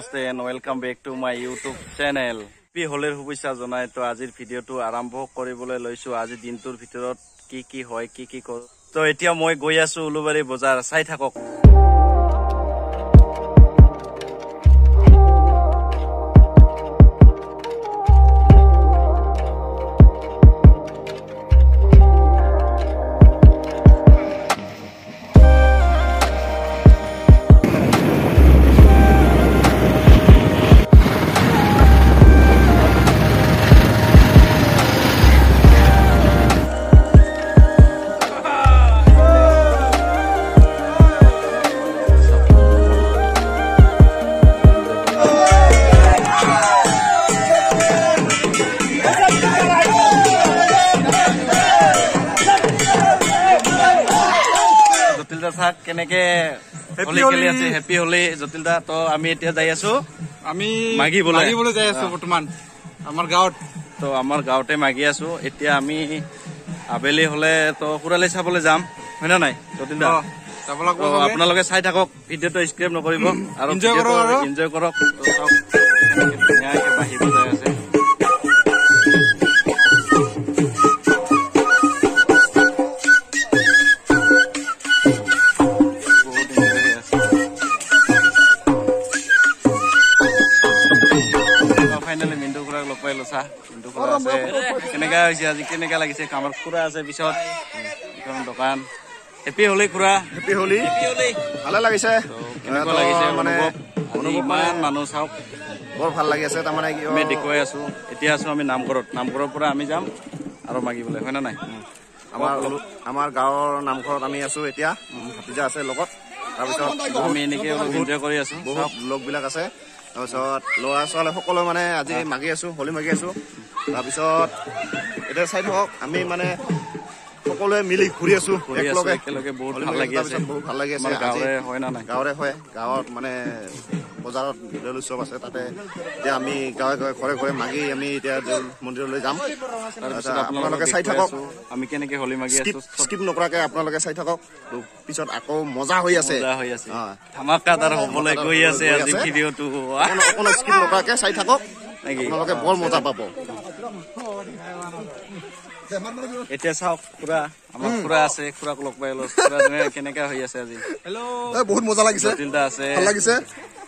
Namaste and welcome back to my YouTube channel. Happy হোলীৰ শুভেচ্ছা জনাই তো আজিৰ ভিডিঅ'টো আৰম্ভ কৰিবলৈ লৈছো। আজি দিনটোৰ ভিতৰত কি কি হয়, কি কি কৰোঁ। তো এতিয়া মই গৈ আছো উলুবাৰী বজাৰ, চাই থাকক। কেনেকে হোলী খেলি আছে, হেপী হোলী জটিল দা। তো আমি এতিয়া যাই আছো, আমি মাগিবলৈ যাই আছো বৰ্তমান আমাৰ গাঁৱত। তো আমাৰ গাঁৱতে মাগি আছো এতিয়া। আমি আবেলি হলে তো খুৰালি চাবলৈ যাম, হয় না নাই জটিল দা? আপোনালোকে চাই থাকক, ভিডিঅ'টো স্কিপ নকৰিব আৰু এনজয় কৰক। ধুনীয়াকে বাঢ়িব যাই আছে। ফাইনেলি মিণ্টু খুৰাক লগ পাই লৈছা। মিণ্টু খুৰা আছে, কেনেকা হৈছে আজি, কেনেকা লাগিছে? আমাৰ খুৰা আছে পিছত এখন দোকান। হেপী হোলী খুৰা। হেপী হোলী, ভালে লাগিছে। কেনেকুৱা লাগিছে মানে ইমান মানুহ চাওক, বৰ ভাল লাগি আছে। তাৰমানে আমি দেখুৱাই আছো। এতিয়া আছো আমি নামঘৰত, নামঘৰৰ পৰা আমি যাম আৰু মাগিবলৈ, হয় না নাই? আমাৰ গাঁৱৰ নামঘৰত আমি আছো এতিয়া। ভাতিজা আছে লগত, তাৰপিছত আমি এনেকে অলপ এনজয় কৰি আছো। বহুত লগবিলাক আছে, তাৰপিছত ল'ৰা ছোৱালী সকলো মানে আজি মাগি আছো, হোলী মাগি আছো। তাৰপিছত এতিয়া চাই থাকক, আমি মানে সকলোৱে মিলি ঘূৰি আছো একেলগে। বহুত ভাল লাগি আছে, বহুত ভাল লাগি আছে। গাঁৱৰে হয় না নাই? গাঁৱৰে হয়। গাঁৱত মানে বজাৰত দৌল উৎসৱ আছে, তাতে এতিয়া আমি গাঁৱে গাঁৱে ঘৰে ঘৰে মাগি আমি এতিয়া দৌল মন্দিৰলৈ যাম। তাৰপিছত আপোনালোকে চাই থাকক আমি কেনেকে হোলী মাগি আছো, স্কিপ নকৰাকে আপোনালোকে চাই থাকক। পিছত আকৌ মজা হৈ আছে, ধামাকাদাৰ হ'বলৈ গৈ আছে আজি ভিডিঅ'টো। অকণো স্কিপ নকৰাকে চাই থাকক, আপোনালোকে বৰ মজা পাব। এতিয়া চাওক খুৰা, আমাৰ খুৰা আছে, খুৰাক লগ পাই লো। খুৰা কেনেকা হৈ আছে আজি? বহুত মজা লাগিছে, আছে, ভাল লাগিছে।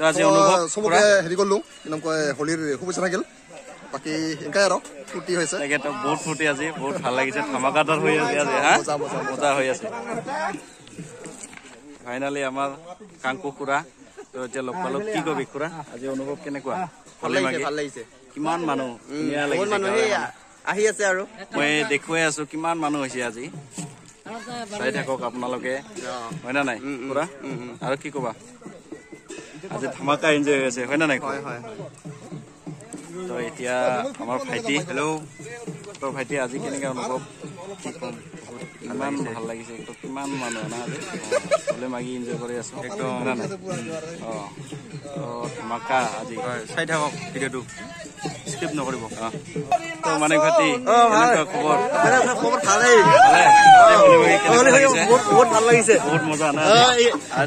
আজি অনুভৱ চবকে হেৰি কৰিলো, কয় হোলীৰ শুভেচ্ছা থাকিল। বাকী এনেকাই আৰু ফূৰ্তি হৈছে, বহুত ফূৰ্তি আজি, বহুত ভাল লাগিছে। ধামাকাদাৰ হৈ আছে আজি, হা মজা হৈ আছে। ফাইনেলি আমাৰ কাংকু খুৰা তো এতিয়া লগ পালো। কি কবি খুৰা, আজি অনুভৱ কেনেকুৱা? ভাল লাগিছে। কিমান মানুহ, ধুনীয়া লাগিছে, আহি আছে আৰু মই দেখুৱাই আছো কিমান মানুহ হৈছে আজি। চাই থাকক আপোনালোকে, হয় না নাই খুৰা? আৰু কি কবা, আজি ধামাকা এনজয় হৈ আছে, হয় না নাই? তো এতিয়া আমাৰ ভাইটি, হেল্ল'। তো ভাইটি আজি কেনেকা অনুভৱ? কি ক'ম, ইমান ভাল লাগিছে। তো কিমান মানুহ না আজি, হ'লে মাগি এনজয় কৰি আছো একদম। অ তো ধামাকা আজি, চাই থাকক ভিডিঅ'টো, স্কিপ নকৰিব। তো মানে ভাইটি কেনেকুৱা খবৰ? খবৰ ভালেই, বহুত ভাল লাগিছে, বহুত মজা না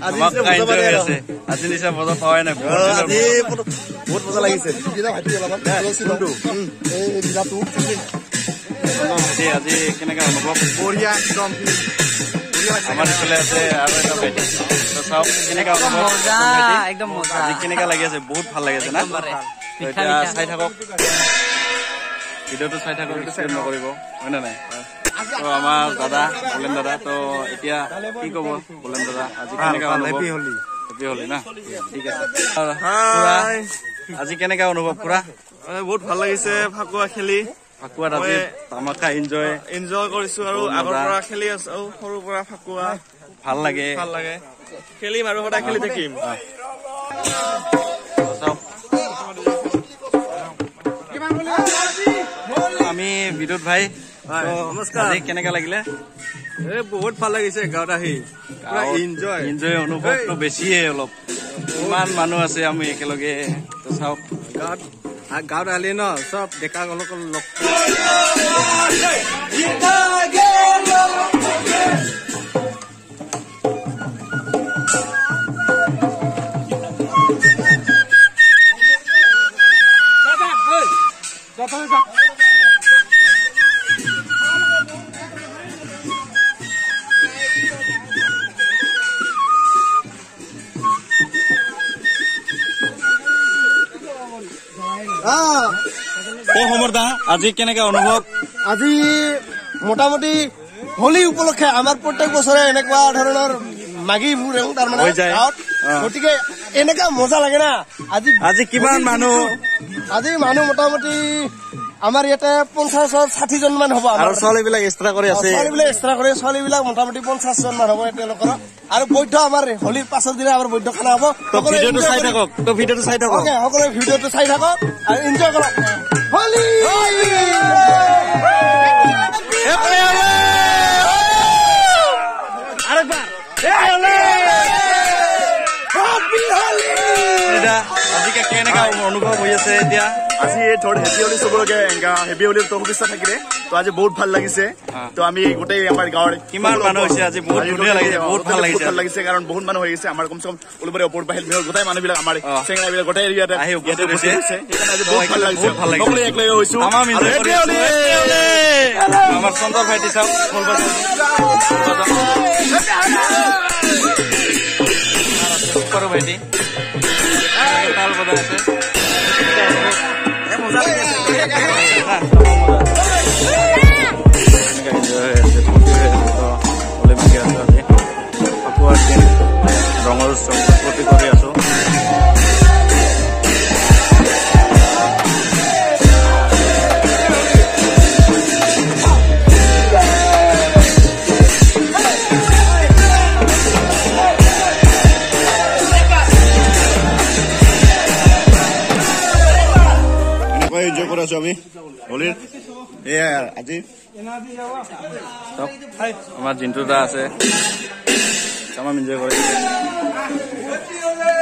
ধামাকা এনজয় হৈ আছে আজি। নিচা মজা পোৱাই নাই, বহুত মজা লাগিছে। আজি কেনেকা অনুভৱ? বঢ়িয়া, একদম। আমাৰ ইফালে আছে আৰু এটা ভাইটি, চাওক কেনেকা অনুভৱ, একদম মজা। আজি কেনেকা লাগি আছে? বহুত ভাল লাগি আছে না? এতিয়া চাই থাকক ভিডিঅ'টো, চাই থাকক, স্কিপ নকৰিব, হয় না নাই? তো আমাৰ দাদা বলেন দাদা, তো এতিয়া কি ক'ব বলেন দাদা, আজি কেনেকা অনুভৱ? হেপী হোলী। হেপী হোলী না? ঠিক আছে। আজি কেনেকা অনুভৱ খুৰা? বহুত ভাল লাগিছে ফাকুৱা খেলি। ফাকুৱাত আজি ধামাকা এনজয় এনজয় কৰিছো আৰু আগৰ পৰা খেলি আছো, সৰুৰ পৰা ফাকুৱা ভাল লাগে, ভাল লাগে, খেলিম আৰু সদায় খেলি থাকিম। আমি বিদ্যুৎ ভাই, নমস্কাৰ। আজি কেনেকা লাগিলে? এই বহুত ভাল লাগিছে গাঁৱত আহি, এনজয় এনজয় অনুভৱটো বেছিয়ে অলপ। ইমান মানুহ আছে আমি একেলগে, তো চাওক গাঁৱত গাঁৱত আহিলে ন চব ডেকা লগ সমৰদা, আজি কেনেকে অনুভৱ? আজি মোটামুটি হোলী উপলক্ষে আমাৰ প্ৰত্যেক বছৰে এনেকুৱা ধৰণৰ মাগি ফুৰে তাৰমানে গাঁৱত, গতিকে এনেকা মজা লাগে না। আজি আজি কিমান মানুহ? আজি মানুহ মোটামুটি আমাৰ ইয়াতে 50-60 জন মান হ'ব। আৰু ছোৱালীবিলাক এক্সট্ৰা কৰি আছে, ছোৱালীবিলাক এক্সট্ৰা কৰে, ছোৱালীবিলাক মোটামুটি 50 জন মান হ'ব তেওঁলোকৰ। আৰু বৈধ আমাৰ হোলীৰ পাছৰ দিনা আমাৰ বৈধ খানা হ'ব। ভিডিঅ'টো চাই থাকক, তো ভিডিঅ'টো চাই থাকক, সকলোৱে ভিডিঅ'টো চাই থাকক আৰু এনজয় কৰক হোলী। আজিকে কেনেকা অনুভৱ হৈ আছে এতিয়া? আজি ধৰ হেপী হোলী চবলৈকে হেপী হোলীৰ শুভেচ্ছা থাকিলে। তো আজি বহুত ভাল লাগিছে। তো আমি গোটেই আমাৰ গাঁৱৰ কিমান মানুহ হৈছে আজি, বহুত ধুনীয়া লাগিছে, বহুত ভাল লাগিছে, ভাল লাগিছে কাৰণ বহুত মানুহ হৈ গৈছে। আমাৰ কমচে কম উলুবাৰী ওপৰ বাহিৰ গোটেই মানুহবিলাক আমাৰ চেঙৰাবিলাক গোটেই এৰিয়াতে আহি উপস্থিত হৈছে। সেইকাৰণে আজি বহুত ভাল লাগিছে, সকলোৱে একেলগে হৈছো। আমাৰ চন্দৰ ভাইটি চাওক, ভাইটি তাল বজাই আছে। ৰঙৰ ফূৰ্তি কৰি আছো। এনজয় কৰি আছো আমি হোলীৰ। এয়া আজি আমাৰ জিন্টু দা আছে, তামাম এনজয় কৰি আছে।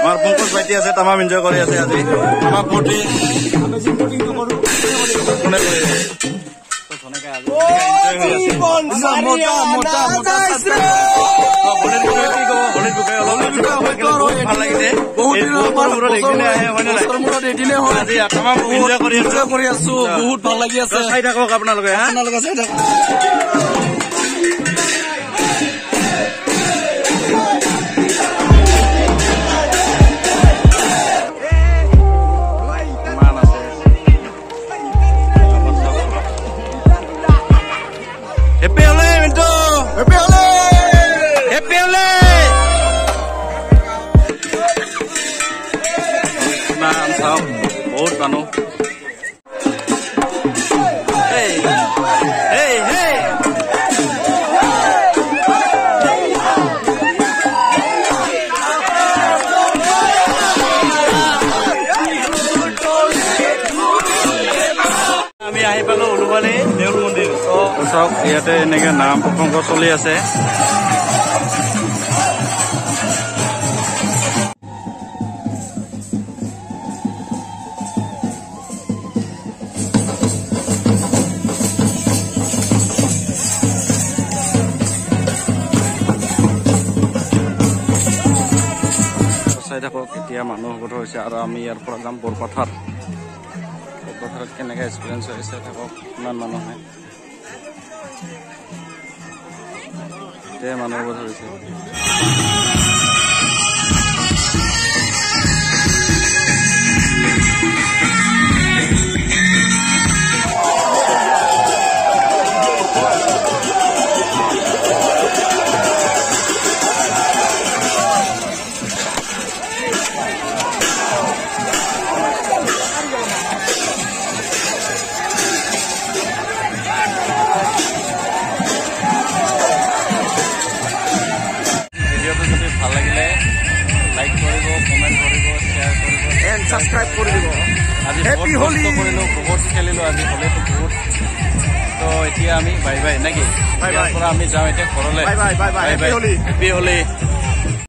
আমাৰ পংকজ ভাইটি আছে, তামাম এনজয় কৰি আছে আজি। আমাৰ ফূৰ্তি কোনে কৰি বহুত ভাল লাগি আছে। চাই থাকক আপোনালোকে, আপোনালোকে চাই থাকক। বহুত মানুহ। আমি আহি পালো উলুবাৰী দেউল মন্দিৰ। চাওক ইয়াতে এনেকে নাম প্ৰসংগ চলি আছে। চাই থাকক এতিয়া মানুহ গোট হৈছে আৰু আমি ইয়াৰ পৰা যাম বৰপথাৰ। বৰপথাৰত কেনেকৈ এক্সপিৰিয়েঞ্চ হৈছে থাকক, কিমান মানুহে এতিয়া মানুহ গোট হৈছে। ভাল লাগিলে লাইক কৰিব, কমেণ্ট কৰিব, শ্বেয়াৰ কৰিব, এণ্ড ছাবস্ক্ৰাইব কৰি দিব। আজি বহুত কষ্ট কৰিলোঁ, বহুত খেলিলোঁ আজি হ'লেতো বহুত। তো এতিয়া আমি বাই বাই নেকি? ইয়াৰ পৰা আমি যাওঁ এতিয়া ঘৰলৈ। Bye bye, bye bye, happy Holi, happy Holi.